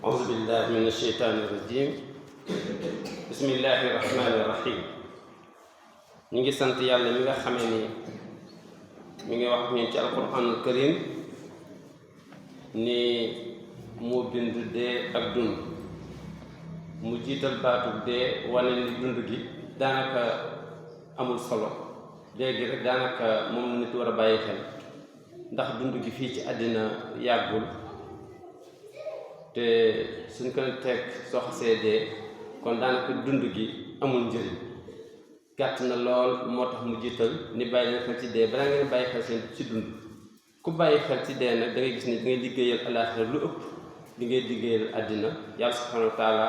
أعوذ بالله من الشيطان الرجيم بسم الله الرحمن الرحيم ñu ngi sant yàlla mi nga xamee ni mi ngi wax ñun ci alquranul karim ni moo bind dee ak dund mu jiital baatu dee wane ni dund gi daanaka amul solo dee gi rek daanaka moom la nit war a bàyyi xel ndax dund gi fii ci àddina yàggul te suñ ko teg soo xasee dee kon daanaka dund gi amul njëriñ gàtt na lool moo tax mu jiital ni bàyyi leen xel ci dee balaa ngeen bàyyi xel seen ci dund ku bàyyi xel ci dee nag da ngay gis ni da ngay liggéeyal alaaxira lu ëpp li ngay liggéeyal àddina yàlla subhanahu wa taala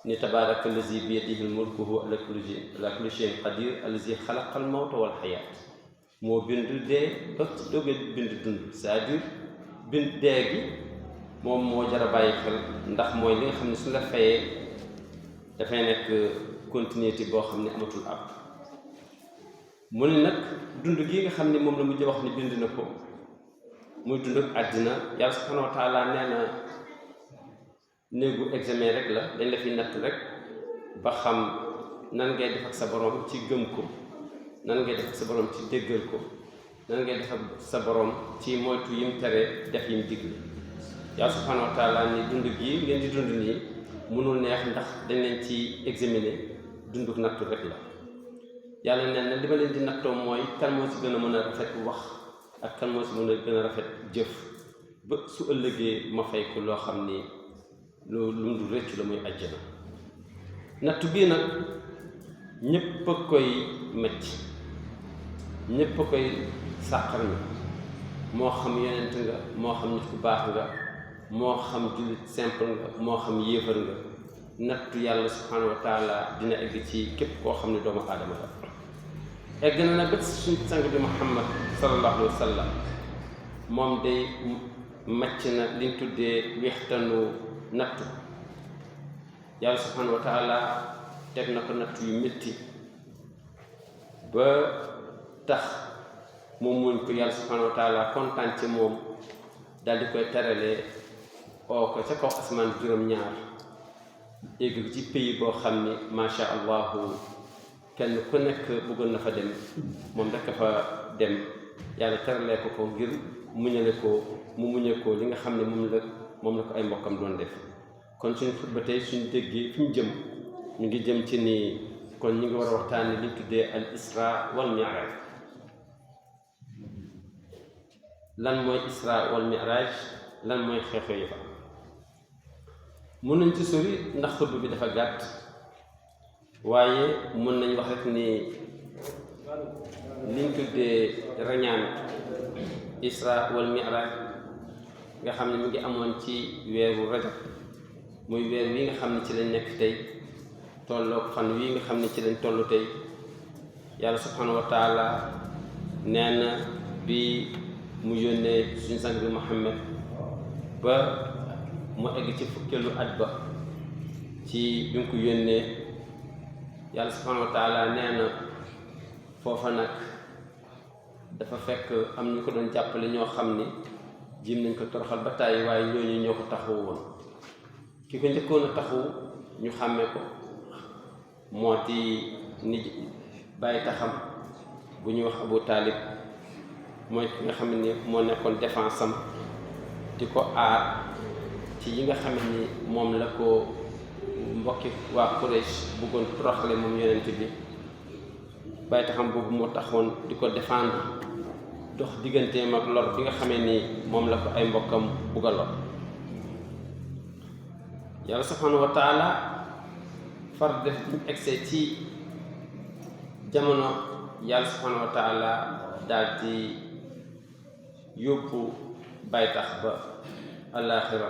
ni tabaaraka allazi bi yadihi l-mulku wa huwa ala kulli shay'in qadir allazi xalaqa al-mawta wal hayaat moo bind dee ba doge bind dund c'est-à-dire bind dee gi moom moo jar a bàyyi xel ndax mooy li nga xam ne su la fayee dafay nekk continuité boo xam ne amatul ab mu ne nag dund gi nga xam ne moom la mujj wax ni bind na ko muy dund ak àddina yàlla subhanahu wa taala nee na néegu examen rek la dañ la fi natt rek ba xam nan ngay def ak sa borom ci gëm ko nan ngay def ak sa borom ci déggal ko nan ngay def ak sa borom ci moytu yim tere def yim digle yàlla subhanahu wa taala ni dund gii ngeen di dund nii mënul neex ndax dañ leen ci examiner dundu nattu rek la yàlla nee na li ma leen di nattoo mooy kan moo ci gën a mën a rafet wax ak kan moo ci mën a gën a rafet jëf ba su ëllëgee ma fay ko loo xam ni lu mu du rëccu la muy àjjana nattu bii nag ñépp a koy metti ñépp a koy sàqar mi moo xam yonent nga moo xam nit ku baax nga moo xam jullit simple nga moo xam yéefar nga nattu yàlla subhanahu wa taala dina egg ci képp koo xam ne doomu aadama la egg na na bët suñ sang bi Muhammad sallallahu alayhi wa sallam moom day màcc na liñ tuddee wextanu nattu yàlla subhanahu wa taala teg na ko nattu yu métti ba tax moom muñ ko yàlla subhanahu wa taala kontaan ci moom daal di koy teralee oo ko ca kaw asmaan juróom-ñaar yéeg ci pays boo xam ni macha allahu kenn ku nekk bëggoon na fa dem moom rekk fa dem yàlla teralee ko ngir muñale ko mu muñe ko li nga xam ne moom la ko ay mbokkam doon def kon suñu xutba tey suñu déggee fi ñu jëm ñu ngi jëm ci ni kon ñu ngi war a waxtaane li tuddee al isra wal mi'raj lan mooy isra wal mi'raj lan mooy xew-xew yi fa mun nañ ci sori ndax xutba bi dafa gàtt waaye mun nañ wax rek ni liñ tuddee rañaan isra wal mi'raj nga xam ne mu ngi amoon ci weeru rajab muy weer wi nga xam ne ci lañ nekk tey tolloog fan wi nga xam ne ci lañ toll tey yàlla subhanahu wa taala nee na bi mu yónnee suñu sang bi Muhammad ba mu egg ci fukkeelu at ba ci bi mu ko yónnee yàlla subhanahu wa taala nee na foofa nag dafa fekk am ñu ko doon jàppale ñoo xam ni jim nañ ko toroxal ba tàyyi waaye ñooñu ñoo ko taxawu woon ki ko njëkkoon a taxawu ñu xàmmee ko moo di ni bàyyi taxam bu ñuy wax Abu Taalib mooy ki nga xam ne moo nekkoon défense am di ko aar ci yi nga xam ni moom la ko mbokki waa Quraysh bëggoon toroxale moom yonent bi bàyyi taxam boobu moo taxoon di ko défendre dox digganteem ak lor bi nga xamee ni moom la ko ay mbokkam bugg a lor yàlla subhanahu wa taala far def bu egsee ci jamono yàlla subhanahu wa taala daal di yóbbu bàyyi tax ba àllaaxira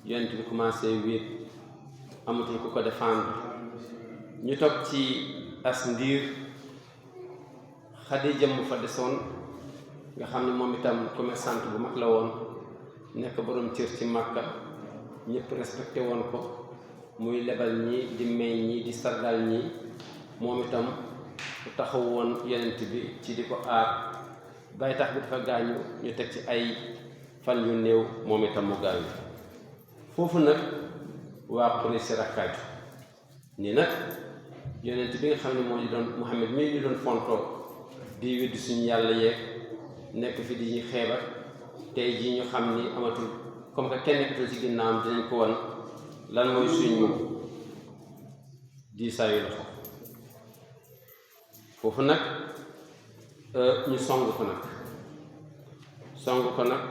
yonent bi commencé wéet amatul ku ko défendre ñu toog ci as ndiir Xadija mu fa desoon nga xam ne moom itam commerçante bu mag la woon nekk borom cër ci Makka ñëpp respecté woon ko muy lebal ñi di may ñi di sargal ñi moom itam ku taxaw woon yonent bi ci di ko aar bàyyi tax bi dafa gaañu ñu teg ci ay fan yu néew moom itam mu gaañu foofu nag waa Quraysh rakkaaju ni nag yonent bi nga xam ne moo ñu doon Muhammad mii ñu doon fontoo di weddi suñu yàlla yeeg nekk fi di ñu xeebat tey jii ñu xam ni amatul comme que kenn nekkatul ci ginnaawam dinañ ko wan lan mooy suñu diisaayu loxo foofu nag ñu song ko nag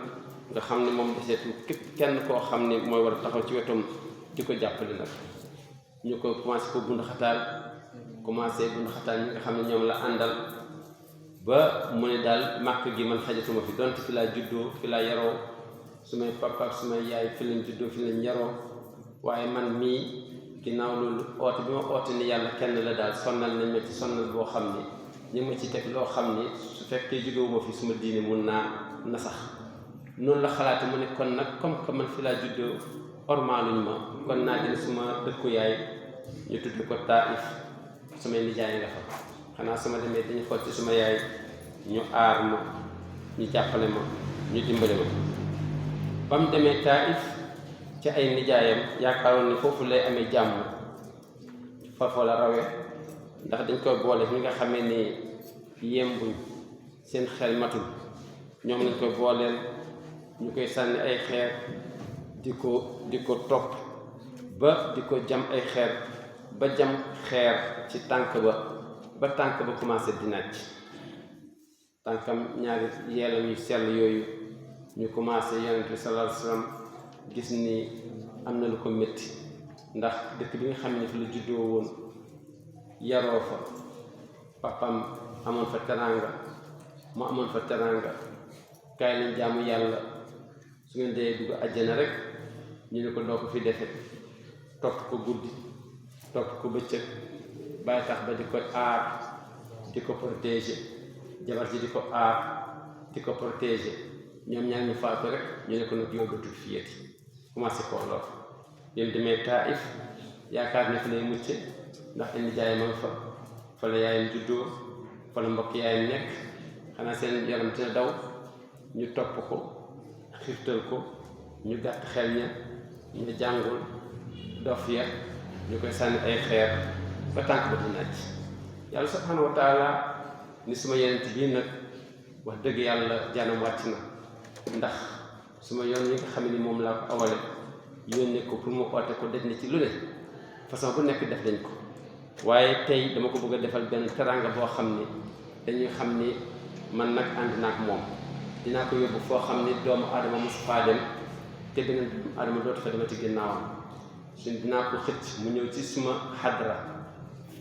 nga xam ne moom deseetu képp kenn koo xam ne mooy war a taxaw ci wetam di ko jàppale nag ñu ko commencé ko bund xataal ñi nga xam ne ñoom la àndal ba mu ne daal màkk gi man xajatuma fi donte fi laa juddoo fi laa yaroo sumay papa ak sumay yaay fi lañ juddoo fi lañ yaroo waaye man mii ginnaaw loolu oote bi ma oote ni yàlla kenn la daal sonnal nañ ma ci sonnal boo xam ni ñu ma ci teg loo xam ni su fekkee jógewuma fi suma diine mun naa na sax noonu la xalaate mu ne kon nag comme que man fi laa juddoo ormaaluñ ma kon naa jël suma dëkku yaay ñu tudd ko Taif sumay nijaay nga fa xanaa suma demee dañu xool ci suma yaay ñu aar ma ñu jàppale ma ñu dimbale ma ba mu demee Taif ci ay nijaayam yaakaaroon ne foofu lay amee jàmm foofu la rawee ndax dañ koy boole ñi nga xamee ni yembuñ seen xel matul ñoom lañ koy booleel ñu koy sànni ay xeer di ko topp ba di ko jam ay xeer ba jam xeer ci tànk ba tànk ba commencé di nàcc tànkam ñaari yeelam yu sell yooyu ñu commencé yonent bi sallallahu alayhi wasallam gis ni am na lu ko métti ndax dëkk bi nga xam ne fi la juddoo woon yaroo fa papam amoon fa teranga mu amoon fa teranga kaay lañ jaamu yàlla su ngeen dee dugg àjjana rek ñu ne ko doo ko fi defe topp ko guddi topp ko bëccëg bàyyi tax ba di ko aar di ko protéger jabar ji di ko aar di ko protéger ñoom ñaar ñu faatu rek ñu ne ko nag yow dootul fiyati commencé koo lor yéen demee Taif yaakaar ne fi lay mucce ndax indi jaay ma fa la yaayam juddoo fa la mbokk yaayam nekk xanaa seen yaram dina daw ñu topp ko xirtal ko ñu gàtt xel ña ñu jàngul dof ya ñu koy sànni ay xeer ba tànk ba di naaj yàlla subhanahu wa taala ni suma yenent bii nag wax dëgg yàlla jaanam wàcc na ndax suma yoon yi nga xam ni moom laa ko awale yónnee ko pour mu oote ko daj na ci lu ne façon bu nekk def dañ ko waaye tey dama ko bëgg a defal benn teranga boo xam ni dañuy xam ni man nag ànd naa ak moom dinaa ko yóbbu foo xam ni doomu aadama mosu faa dem te beneen doomu aadama dootu fa demati ginnaawam suñ dinaa ko xëcc mu ñëw ci suma xadra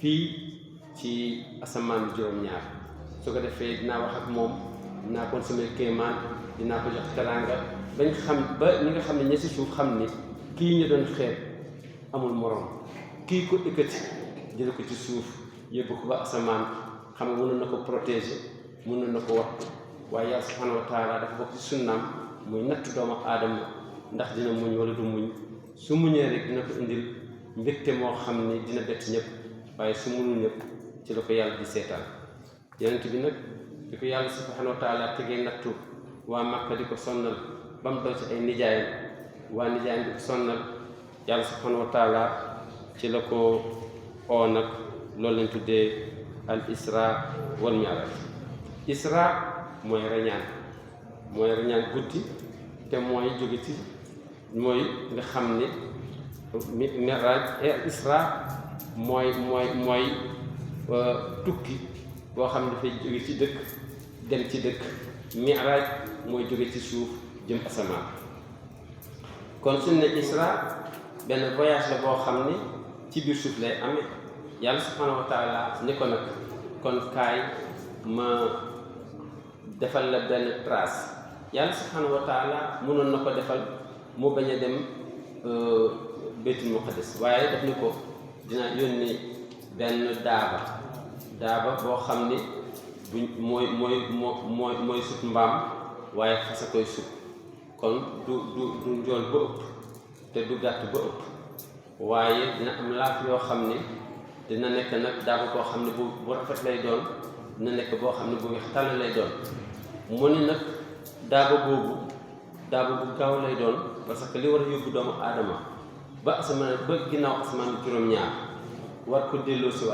fii ci asamaan juróom-ñaar su ko defee dinaa wax ak moom dinaa kon samay kéemaan dinaa ko jox teranga bañ xam ba ñi nga xam ne ña si suuf xam ni kii ñu doon xeet amul morom kii ko ekkati jële ko ci suuf yóbbu ko ba asamaan xam nga mënoon na ko protéger mënoon na ko wattu waaye yàlla subhanahu wa taala dafa bokk ci sunnaam muy natt doomu aadama ndax dina muñ wala du muñ su muñee rek dina ko indil mbégte moo xam ni dina bett ñëpp waaye su munul ñëpp ci la ko yàlla di seetaan yonent bi nag di ko yàlla subhanahu wa taala tegee nattu waa Makka di ko sonnal ba mu doon ci ay nijaayam waa nijaayam di ko sonnal yàlla subhanahu wa taala ci la ko oo nag loolu lañ tuddee al isra wal mi'raj isra mooy rañaan guddi te mooy jóge ci mooy nga xam ni mi'raj isra mooy tukki boo xam ne dafay jóge ci dëkk dem ci dëkk mi'raj mooy jóge ci suuf jëm asamaan kon suñ ne isra benn voyage la boo xam ni ci biir suuf lay amee yàlla subhanahu wa taala ni ko nag kon kaay ma defal la benn trace yàlla subhanahu wa taala mënoon na ko defal mu bañ a dem baytul muqaddas waaye def ni ko dina yónni benn daaba boo xam ni buñ mooy sut mbaam waaye fas a koy sut kon du njool ba ëpp te du gàtt ba ëpp waaye dina am laaf yoo xam ni dina nekk nag daaba boo xam ne bu rafet lay doon dina nekk boo xam ne bu weex tàll lay doon mu ni nag daaba boobu daabu bu gaaw lay doon parce que li war a yóbbu doomu aadama ba asamaan ba ginnaaw asamaan juróom-ñaar war ko delloo si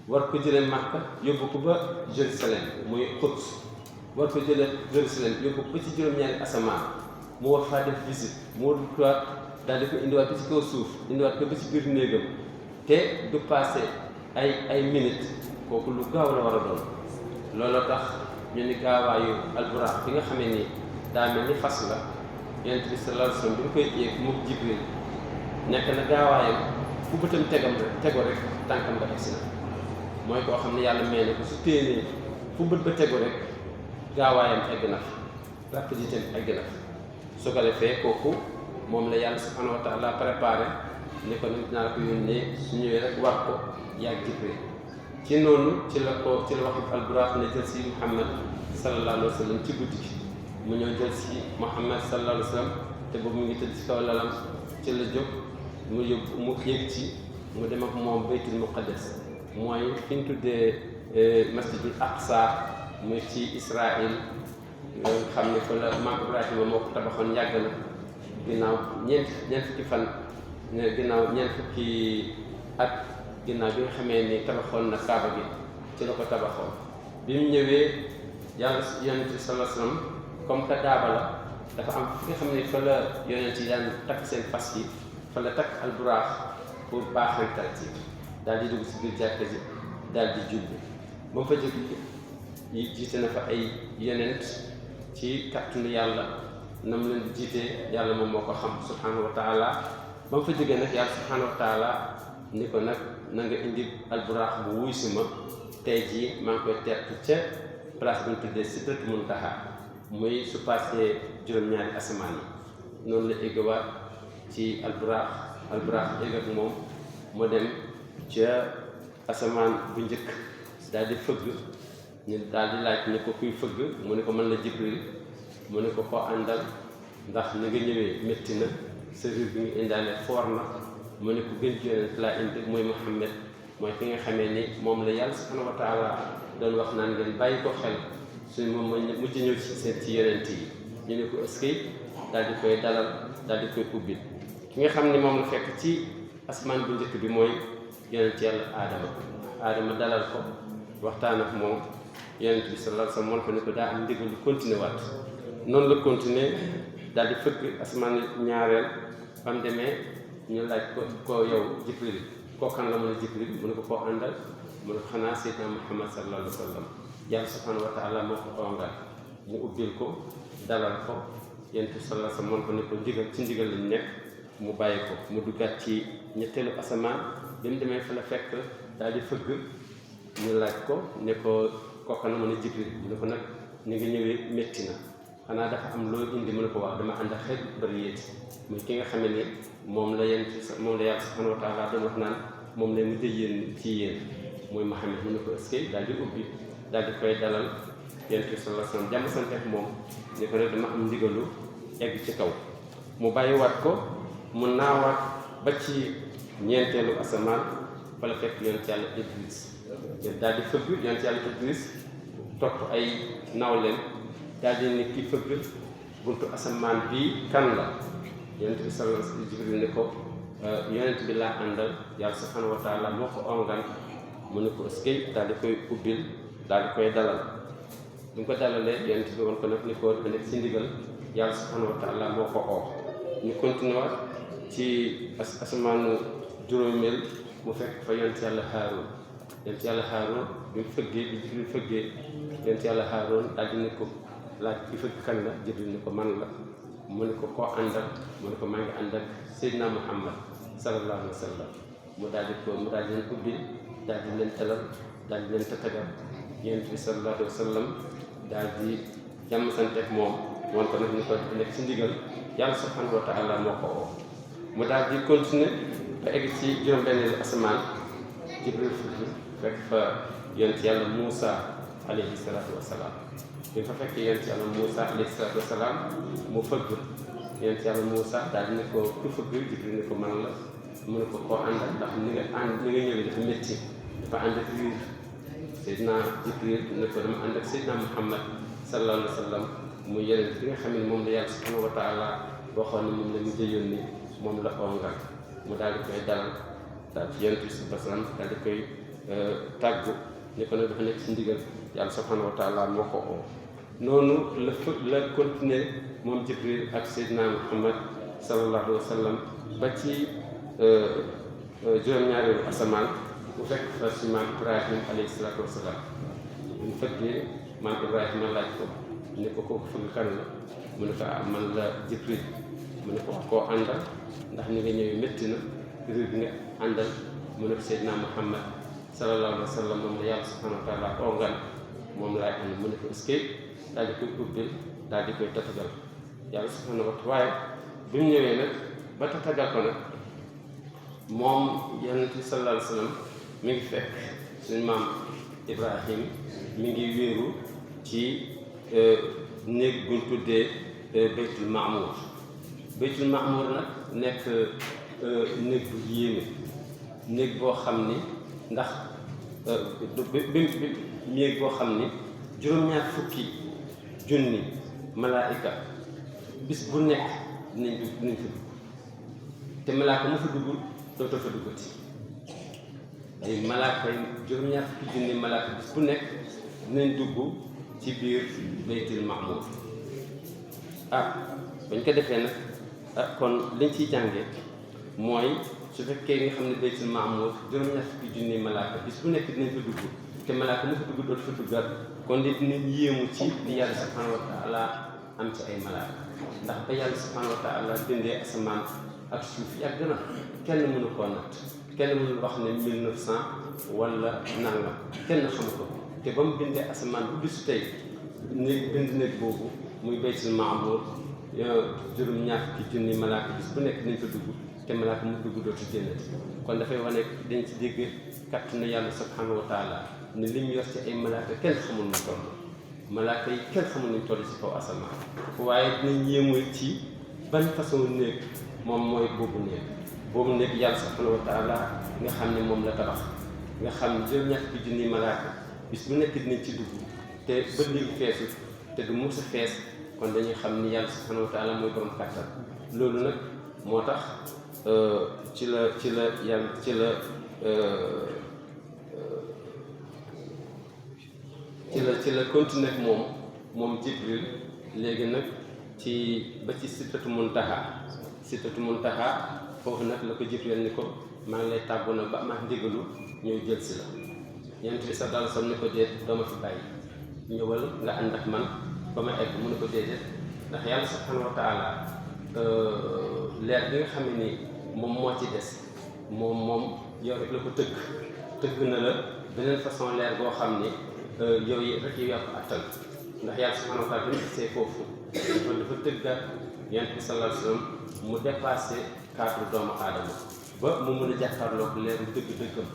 war ko jëlee Makka yóbbu ko ba Jérusalem muy Quds war ko jëlee Jérusalem yóbbu ko ba ci juróom-ñaari asamaan mu war faa def visite mu war ko daal di ko indiwaat ba ci kaw suuf indiwaat ko ba ci biir néegam te du passé ay minutes kooku lu gaaw la war a doon looloo tax ñu ni gaawaayu alburaax bi nga xamee ni daa mel ni fas la Yonent bi sallallahu alayhi wa sallam bi ñu koy yéeg mu Jibril nekk na gaawaayam fu bëtam tego rek tànkam ba egsi na mooy koo xam ne yàlla may na ko su téenee fu bët ba tegu rek gaawaayam egg na fa rapidité egg na fa su ko defee kooku moom la yàlla subhanahu wa taala préparé ni ko nit naa la ko yónnee su ñëwee rek war ko yàgg Jibril ci noonu ci la wax alburaax ne jël si Muhammad sallallahu alayhi wa sallam ci guddi gi mu ñëw jël si Muhammad sallallahu alayhi wa sallam te boobu mu ngi tëdd ci kaw lalam ci la jóg mu yóbbu mu yëg ci mu dem ak moom baytul muqaddas mooy fi ñu tuddee masjidul aqsa muy ci Israël nga xam ne fa la maam Ibrahima moo ko tabaxoon yàgg na ginnaaw ñeent fukki fan ginnaaw ñeent fukki at ginnaaw bi nga xamee ni tabaxoon na kaaba gi ci la ko tabaxoon bi mu ñëwee yàlla yonent bi sallallahu alayhi wasallam comme que daaba la dafa am fi nga xam ne fa la yonent yi daan takk seen fas yi fa la takk alburaax pour baaxantal ci daal di dugg si biir jàkka ji daal di julli ba mu fa jóg jiite na fa ay yonent ci kàttanu yàlla na mu leen di jiitee yàlla moom moo ko xam subhanahu wa taala ba mu fa jógee nag yàlla subhanahu wa taala ni ko nag na nga indi alburaax bu wuy si ma tey jii maa ngi koy tertu ca place bu ñu tuddee Sidratul Muntaha muy su passé juróom-ñaari asamaan yi noonu la éggawaat ci alburaax égg ak moom mu dem ca asamaan bu njëkk daal di fëgg ñu daal di laaj ni ko kuy fëgg mu ne ko mën la Jibril mu ne ko koo àndal ndax ni nga ñëwee métti na sa riir bi nga indaale foor na mu ne ko gën ci yonent laa indi mooy Muhammad mooy ki nga xamee ni moom la yàlla subhanahu wa taala doon wax naan ngeen bàyyi ko xel suñu moom ma mujj ñëw ci seen ci yonent yi ñu ne ko ëskay daal di koy dalal daal di koy ubbil ki nga xam ne moom la fekk ci asmaan bu njëkk bi mooy yonent yàlla aadama dalal ko waxtaan ak moom yonent bi sallallahu alayhi wa sallam moom ko ne ko daa am ndigal lu continuer waat noonu la continuer daal di fëgg asmaan ñaareel ba mu demee ñu laaj ko yow Jibril kookan la mu ne Jibril mu ne ko koo àndal mu ne ko xanaa Seydina Muhammad sallallahu alayhi wa sallam yàlla subhanahu wa taala moo ko ongal mu ubbil ko dalal ko yonent bi sallallahu alayhi wa sallam moom ko ne ko ndigal lañ nekk mu bàyyi ko mu duggaat ci ñetteelu asamaan bi mu demee fa la fekk daal di fëgg ñu laaj ko ne ko kooka na mu ne Jibril mu ne ko nag ni nga ñëwee métti na xanaa dafa am loo indi mu ne ko wax dama ànd ak xeet bëri yéeti muy ki nga xamee ni moom la yàlla subhanahu wa taala doon wax naan moom la mu jël yéen ci yéen mooy Muhammad mu ne ko eskay daal di ubbi daal di koy dalal yonent bi sallallahu alayhi wa sallam jàmm sante ak moom ne ko nag dama am ndigalu egg ci kaw mu bàyyiwaat ko mu naawaat ba ci ñeenteelu asamaan fa la fekk yonent yàlla Idris daal di fëgg yonent yàlla Idris topp ay nawleen daal di ne kii fëgg buntu asamaan bii kan la yonent bi sallallahu alayhi wa sallam Jibril ne ko yonent bi laa àndal yàlla subhanahu wa taala moo ko ongal mu ne ko eskay daal di koy ubbil daal di koy dalal bu ñu ko dalalee yonent bi woon ko nag ni ko dafa nekk ci ndigal yàlla subhanahu wa taala moo ko oo ñu continuer ci asamaanu juróomeel mu fekk fa yonent yàlla Haaroon yonent yàlla Haaroon bi mu fëggee bi Jibril fëggee yonent yàlla Haaroon daal di ne ko laaj ki fëgg kan la Jibril ne ko man la mu ne ko koo àndal mu ne ko maa ngi ànd ak Seydina Muhammad sallallahu alayhi wa sallam mu daal di leen ubbil daal di leen talal daal di leen tatagal yonent bi sallallahu alayhi wa sallam daal di jàmm sante ak moom woon ko nag ni ko nekk ci ndigal yàlla subhanahu wa taala moo ko oo mu daal di continuer ba egg ci juróom-benneelu asamaan Jibril fekk fa yonent yàlla Muusa alayhi salaatu wa salaam bi nga fa fekk yonent yàlla Muusa alayhi salaatu wa salaam mu fëgg yonent yàlla Muusa daal di ne ko ku fëgg Jibril ne ko man la mu ne ko koo àndal ndax ni nga ñëwee dafa métti dafa ànd ak riir Seydina Jibril ne ko dama ànd ak Seydina Muhammad sallallahu alayhi wa sallam muy yeneen bi nga xam ne moom la yàlla subhanahu wa taala waxoon ne moom la mujj yónni moom la ongal mu daal di koy dalal daal ci yonent bi sallallahu alayhi wa sallam daal di koy tàggu ni ko nag dafa nekk ci ndigal yàlla subhanahu wa taala moo ko oo noonu la continuer moom Jibril ak Seydina Muhammad sallallahu alayhi wa sallam ba ci juróom-ñaareelu asamaan bu fekk fa si maam Ibrahim alayhi salaatu wa salaam bu ñu fekkee maam Ibrahima laaj ko ne ko kooku fëgg kan la mu ne ko man la Jibril mu ne ko koo àndal ndax ni nga ñëwee métti na réew bi nga àndal mu ne ko Seydina Muhammad sallallahu alayhi wa sallam moom la yàlla subhanahu wa taala ongal moom laay ànd mu ne ko est-ce que daal di koy ubbil daal di koy tatagal yàlla subhanahu wa taala waaye bi mu ñëwee nag ba tatagal ko nag moom yonent bi sallallahu alayhi wa sallam mi ngi fekk suñu maam Ibrahim mi ngi wéeru ci néeg buñ tuddee baytul maamour baytul maamour nag nekk néeg bu yéeme néeg boo xam ni ndax néeg boo xam ni juróom-ñaar fukki junni malaayika bis bu nekk dinañ fa dugg te malaaka mu fa duggul dootoo fa duggati ay malaaka yi juróom-ñaar fukki junni malaaka bis bu nekk dinañ dugg ci biir baytul maamour bañ ko defee nag kon liñ ciy jàngee mooy su fekkee nga xam ne baytul maamour juróom-ñaar fukki junni malaaka bis bu nekk dinañ fa dugg te malaaka mu fa dugg dootu fa duggaat kon li dinañ yéemu ci li yàlla subhanahu wa taala am ci ay malaaka ndax ba yàlla subhanahu wa taala bindee asamaan ak suuf yàgg na kenn mënu koo natt kenn mënul wax ne 1900 wala nangam kenn xamu ko te ba mu bindee asamaan bu bisu tey néeg bind néeg boobu muy baytul maamour juróom-ñaar fukki junni malaaka bis bu nekk nañ fa dugg te malaaka mu dugg dootu génnati kon dafay wane dañ ci dégg kàttanu yàlla subhanahu wa taala ne li mu yor ci ay malaaka kenn xamul nu toll malaaka yi kenn xamul nuñ toll ci kaw asamaan waaye dinañ yéemu ci ban façon néeg moom mooy boobu néeg yàlla subhanahu wa taala nga xam ne moom la tabax nga xam ne juróom-ñaar fukki junni malaaka bis bu nekk dinañ ci dugg te ba léegi feesu te du mus a fees kon dañuy xam ni yàlla subhanahu wa taala mooy borom kàttan loolu nag moo tax ci la continuer ak moom Jibril léegi nag ba ci sidratu muntaha foofu nag la ko Jibril ni ko maa ngi lay tàggu na ba ma ndigalu ñëw jël si la yonent bi sallallahu alayhi wa sallam ni ko déet dooma fi bàyyi ñëwal nga ànd ak man ba ma egg mu ne ko déedéet ndax yàlla subhanahu wa taala leer bi nga xam ne ni moom moo ci des moom yow rek la ko tëgg na la beneen façon leer boo xam ni yow yi rek yow yaa ko attan ndax yàlla subhanahu wa taala bi ñu gisee foofu dafa tëggaat yonent bi sallallahu alayhi wa sallam mu dépassé cadre doomu aadama ba mu mën a jàkkaarloog leeru dëgg-dëggam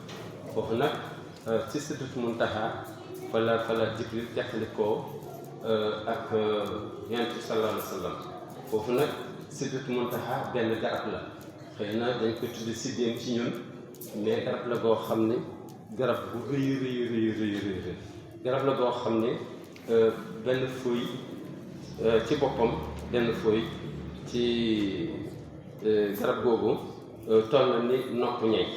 foofu nag ci sidratul muntaha fa la Jibril jàkkalikoo ak yonent bi sallallahu alayhi wa sallam foofu nag sidratul muntaha benn garab la xëy na dañ ko tudde siddéem ci ñun mais garab la goo xam ne garab bu rëy garab la goo xam ne benn feuille ci boppam benn feuille ci garab googu toll na ni nopp ñey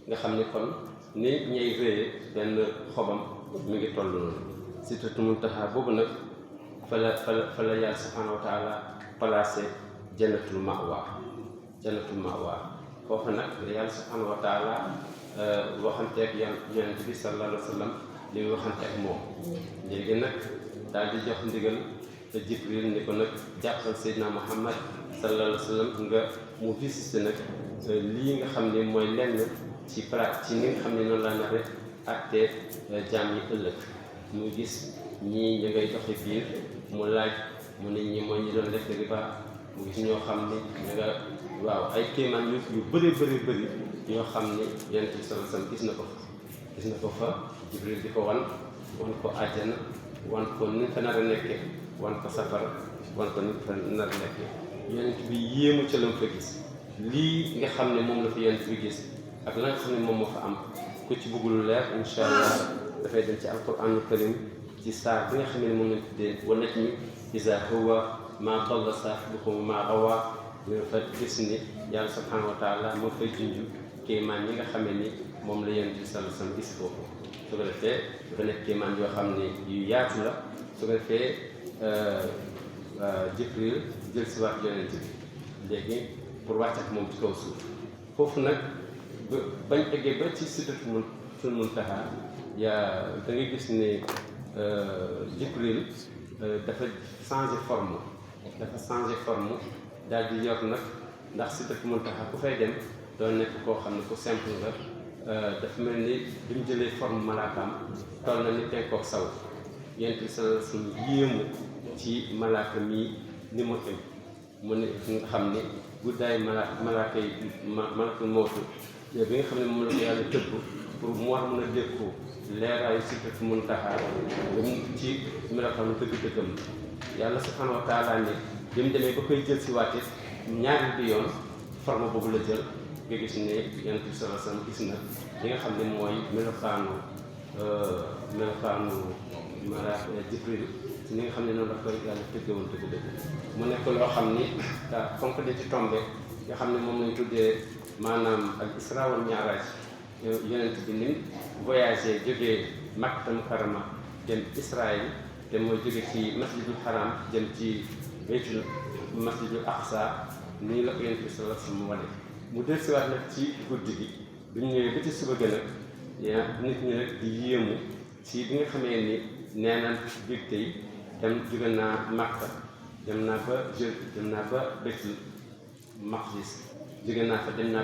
nga xam ne kon ni ñey rëyee benn xobam mi ngi toll noonu sidratul muntaha boobu nag fa la yàlla subhanahu wa taala placé jannatul ma'wa foofu nag la yàlla subhanahu wa taala waxanteeg yonent bi sallallahu alayhi wa sallam li muy waxanteeg moom léegi nag daal di jox ndigal te Jibril ni ko nag jàppal Seydina Muhammad sallallahu alayhi wa sallam nga mu visité nag lii nga xam ne mooy lenn ci ni nga xam ne noonu laa nare àttee jaam yi ëllëg muy gis ñii ñu ngay doxi biir mu laaj mu ne ñi mooy ñi doon def riba mu gis ñoo xam ne ñu nga waaw ay kéemaan yu bëri yoo xam ne yonent bi sallallahu alayhi wa sallam gis na ko fa Jibril di ko wan ko àjjana wan ko ni fa nar a nekkee wan ko safara wan ko ni fa nar a nekkee yonent bi yéemu ca la mu fa gis lii nga xam ne moom la fa yonent bi gis ak la nga xam ne moom moo fa am ku ci bëgg lu leer incha allah dafay dem ci alquranul karim ci saar bi nga xam ne moom lañ tuddee wa najmi iza huwa ma dalla saahibukum ma gawa ñu fa gis ni yàlla subhanahu wa taala moo fay junj kéemaan yi nga xamee ni moom la yonent bi sallallahu alayhi wasallam gis foofu su ko defee dafa nekk kéemaan yoo xam ne yu yaatu la su ko defee Jibril jël si waat yonent bi léegi pour wàcc ak moom ci kaw suuf foofu nag bañ eggee ba ci sidratul muntaha yaa da ngay gis ne Jibril dafa changé forme daal di yor nag ndax sidratul muntaha ku fay dem doo nekk koo xam ne ku simple nga dafa mel ni bi mu jëlee forme malaakaam toll na ni penkook saw yonent bi sallallahu alayhi wasallam yéemu ci malaaka mii ni mu ëm mu ne nga xam ni guddaay malaaka yi malakul mawtu bi nga xam ne moom la ko yàlla tëbb pour mu war mën a dékku leeraayu sidratul muntaha ci melokaan dëgg-dëggam yàlla subhanahu wa taala ni bi mu demee ba koy jël si waate ñaari bi yoon forme boobu la jël nga gis ne yonent bi sallallahu alayhi wasallam gis na li nga xam ne mooy melokaanu malaaka Jibril ci li nga xam ne noonu la koy yàlla tëggewoon dëgg-dëgg mu nekk loo xam ni daa fonk de ci tombe nga xam ne moom lañ tuddee maanaam al isra wal mi'raj yonent bi ni voyagé jógee Makkatal Mukarrama dem Israël te mooy jóge ci masjidul haram jëm ci baytul masjidul aqsa nii la ko yonent bi sallallahu alayhi wasallam wane mu dellusiwaat nag ci guddi gi bi ñu ñëwee ba ci suba gën a nit ñi nag di yéemu ci bi nga xamee ni nee na biig tey dem jóge naa Makka dem naa ba Baytul Maqdis jóge naa fa dem naa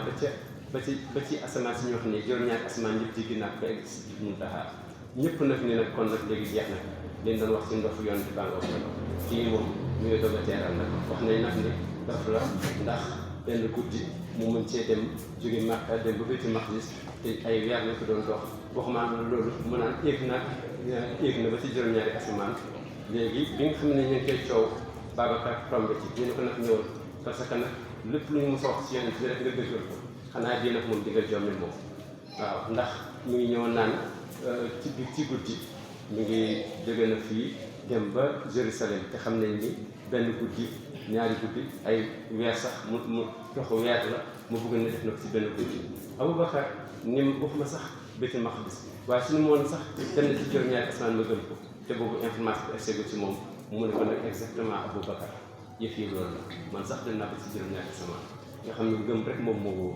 ba ci asamaan si ñoo xam ne juróom-ñaari asamaan yëpp jéggi naa ba egg si Muntaha ñëpp nag ni nag kon nag léegi jeex na liñ doon wax ci ndox yoon bi baa nga ko kii moom ñu ngi doog a teeral nag wax nañ nag ni dof la ndax benn guddi mu mën cee dem jóge Makka dem ba Baytul Maqdis te ay weer lañ ko doon dox waxumaa loolu mu naan éeg na ba ci juróom-ñaari asamaan léegi bi nga xam ne ñu ngi koy coow Babacar tombé ci ñu ne ko nag ñëwal parce que nag lépp lu ñu mos a wax ci yeneen bi rek nga dëggal ko xanaa bii nag moom di nga jommi moom waaw ndax mu ngi ñëw naan ci guddi mu ngi jóge na fii dem ba Jérusalem te xam nañ ni benn guddi ñaari guddi ay weer sax mu doxu weer la mu bëgg na def na ko ci benn guddi Aboubacar ni waxuma sax Baytul Maqdis waaye suñu moon sax dem na ci juróom-ñaari asamaan ma gëm ko te boobu information bi egg ci moom mu ne ko nag exactement Aboubacar yëf yi loolu la man sax dem naa ko ci juróom-ñaari asamaan nga xam ne gëm rek moom moo wóor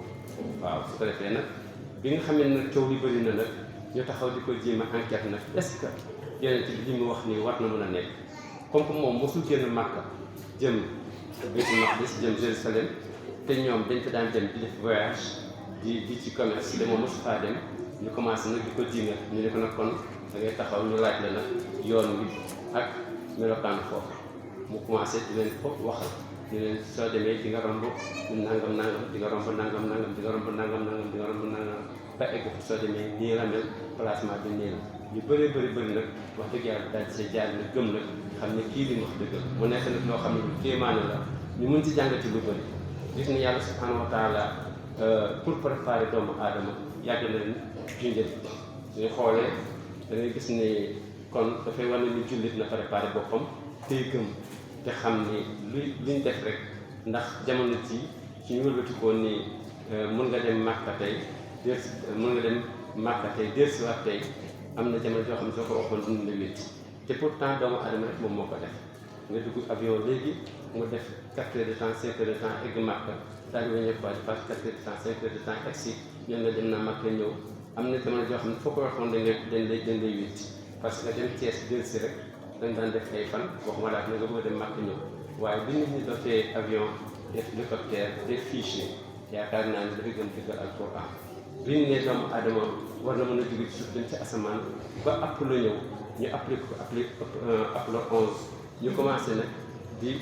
waaw su ko defee nag bi nga xam ne nag coow li bëri na nag ñu taxaw di ko jéem a enquête nag est-ce que yonent bi li mu wax nii war na mën a nekk comme que moom mosul génn Makka jëm Baytul Maqdis jëm Jérusalem te ñoom dañ ko daan dem di def voyage di ci commerce te moom mosu faa dem ñu commencé nag di ko jinga ñu ne ko nag kon da ngay taxaw ñu laaj la nag yoon wi ak melokaan foofu mu commencé di leen foofu waxal ñu leen soo demee di nga romb nangam di nga romb nangam di nga romb nangam ba egg fa soo demee nii la mel placement bi nii la ñu bëree bëri nag wax dëgg yàlla daal di see jaar nag gëm nag xam ne kii li mu wax dëgg la mu nekk nag loo xam ne lu kéemaane la ñu mën ci jàngati lu bëri gis ni yàlla subhanahu wa taala pour préparer doomu aadama yàgg na leen junjël suñu xoolee da ngay gis ni kon dafay wane ni jullit na préparer boppam tey gëm te xam ni luñ def rek ndax jamono ji suñu wëlbatikoo ni mën nga dem Makka tey dellusiwaat tey am na jamono joo xam ne soo ko waxoon dund na métti te pourtant doomu aadama rek moom moo ko def nga dugg avion léegi nga def 4 heures de temps 5 heures de temps egg Makka daal di wàññeeku waat passe 4 heures de temps 5 heures de temps egg si ñoom nga dem naa Makka ñëw am na jamono joo xam ne foo ko waxoon dañ lay wétti parce que dem Thiès dellusi rek dañ daan def ay fan waxuma laat nga bëgg a dem Makka ñëw waaye bi nit ñi dofee avion def hélicoptère def fichier yaakaar naa ne dafa gën dëggal alquran bi ñu ne doomu aadama war na mën a jóge ci suuf dem ci asamaan ba app la ñëw ñu appliqué ko app la 11 ñu commencé nag di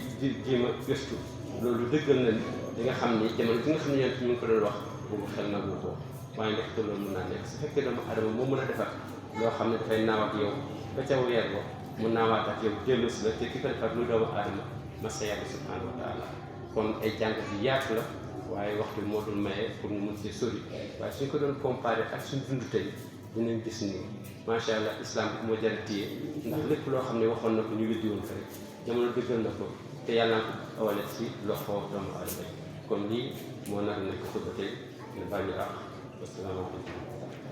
jéem a gëstu loolu dëggal na li nga xam ni jamono bi nga xam ne yéen ñu ngi ko doon wax boobu xel na bu ko waaye ndax te loolu mën naa nekk su fekkee doomu aadama moo mën a defar loo xam ne dafay naaw ak yow ba ca weer ba mu naawaat ak yow dellu si la te ki ko defar lu doomu aadama masa yàlla subhanahu wa taala kon ay jàngat yi yaatu la waaye waxtu moo dul maye pour ñu mun see sori waaye suñ ko doon comparé ak suñ dund tey dinañ gis ni macha allah islam bi moo jar a téye ndax lépp loo xam ne waxoon na ko ñu weddi woon ko rek jamono dëggal na ko te yàlla na ko awale ci loxo doomu aadama kon lii moo nar nekk ko ba tey ñu baal ñu àq. Asalaamaaleykum.